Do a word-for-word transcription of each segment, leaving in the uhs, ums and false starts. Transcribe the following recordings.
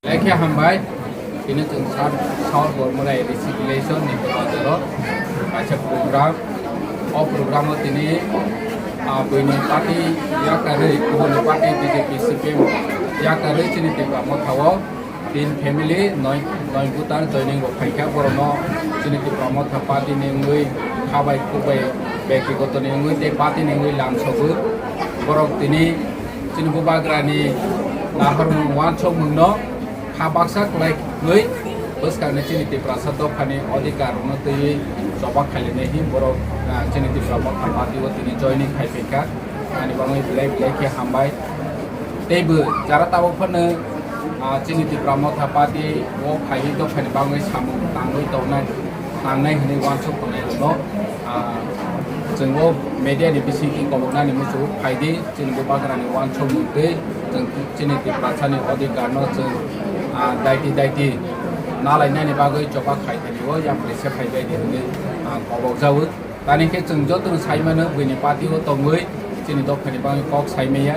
Lekhe hambai, tini chwng South, South Bormura A D C election ni bazaro kaisa program, o program o tini, ah, buini party yakarwi, kubuni party B J P, C P M yakarwi chini Tipra Motha o tin family, noi, noi voter joining rok phaikha, borokno chini Tipra Motha party ni wngwi khabai khukbai, byaktigoto ni wngwi tei party ni wngwi lamsogo. Borok tini chini bubagrani nahormung wansokmungno kha baksa kwlai wngwi bwskangni chini Tiprasa dophani odhikar rokno twiwi choba khailainai hi borok, ah, chini Tipra Motha party o tini joining khai phaikha. Ani bagwi belai belai khe hambai. Tei bo jara tabuk phano, ah, chini Tipra Motha party o phaiwi dophani bagwi samung tangwi tongnai, tangnai hwnwi wansuk tongnai rokno, ah, chwng o media ni bisingtwi koboknani muchungo phaidi, chini bubagrani wansukmung twi chwng chini Tiprasani odhikar no chwng, ah, daiti daiti nalainani bagwi choba khai thani o yapri se phaibai di hwnwi, ah, kobokjago. Tani khe chwng jotono sai mano, buini party o tongwi chini dophani bagwi kok sai maya.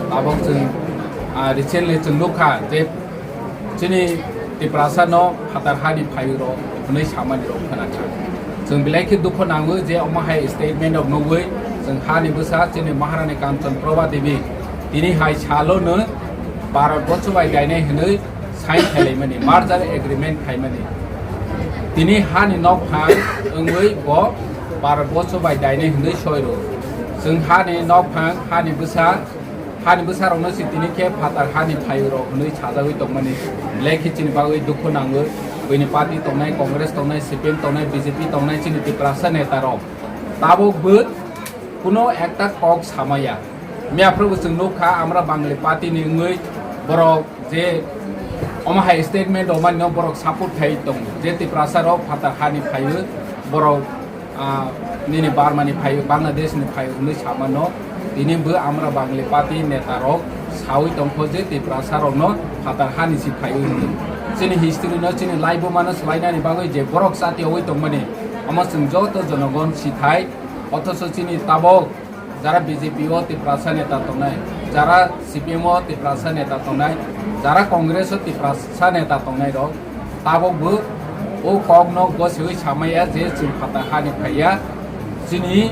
Tabok chwng, ah, recently chwng nukha je chini Tiprasa no phatar hani phaio rok hwnwi samani rok khwnakha. Chwng belai khe dukhu nango je omo hai statement rok nugwi chwng hani bwsa chini Maharani Kanchan Prabha Devi tini hai salo no Bharat borsho bai dainai hwnwi sign khailaimani, merger agreement khaimani. Tini hani nokphang wngwi bo Bharat borsho bai dainai hwnwi soi rw. Chwng hani nokphang, hani bwsa, hani bwsa rokno se tini khe phatar hani phaio rok hwnwi sajagwi tongmani. Belai khe chini bagwi dukhu nango. Buini party tongnai, Congress tongnai, C P M tongnai, B J P tongnai chini Tiprasa neta rok tabuk bo kuno ekta kok samaya. Miyaphuru bo chwng nukha, Amra Bangali party ni wngwi borok je omo hai statement rwmani no borok support khai tongo, je Tiprasa rok phatar hani phaio, borok, ah, nini Burma ni phaio, Bangladesh ni phaio hwnwi samano. Tini bo Amra Bangali party neta rok sawi tongkho je Tiprasa rokno phatar hani si phaio hwnwi. Chini history no chini laibuma no swlainani bagwi je borok chati oi tongmani, omo chwng joto jonogon sithai. Othocho chini tabok jara B J P o Tiprasa neta tongnai, jara C P M o Tiprasa neta tongnai, jara Congress o Tiprasa neta tongnai rok tabok bo o kok no gosiwi samaya je chwng phatar hani phaiya, chini,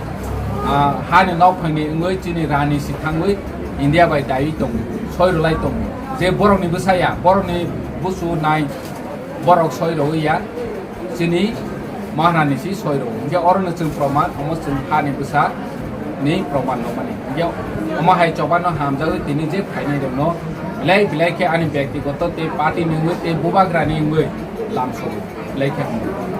ah, hani nokphangni wngwi chini rani si thangwi India bai daiwi tongo, soi rwlai tongo. Je borokni bwsaya, borokni busu nai, borok soi rwwi ya. Chini Maharani si soi rw. Hinkhe oro no chwng proman, omo chwng hani bwsa ni proman no mani. Hinkhe omo hai choba no hamjagwi tini je phainai rok no belai belai khe ani byaktigoto tei party ni wngwi tei bubagra ni wngwi lamsogo. Belai khe hamjagwi.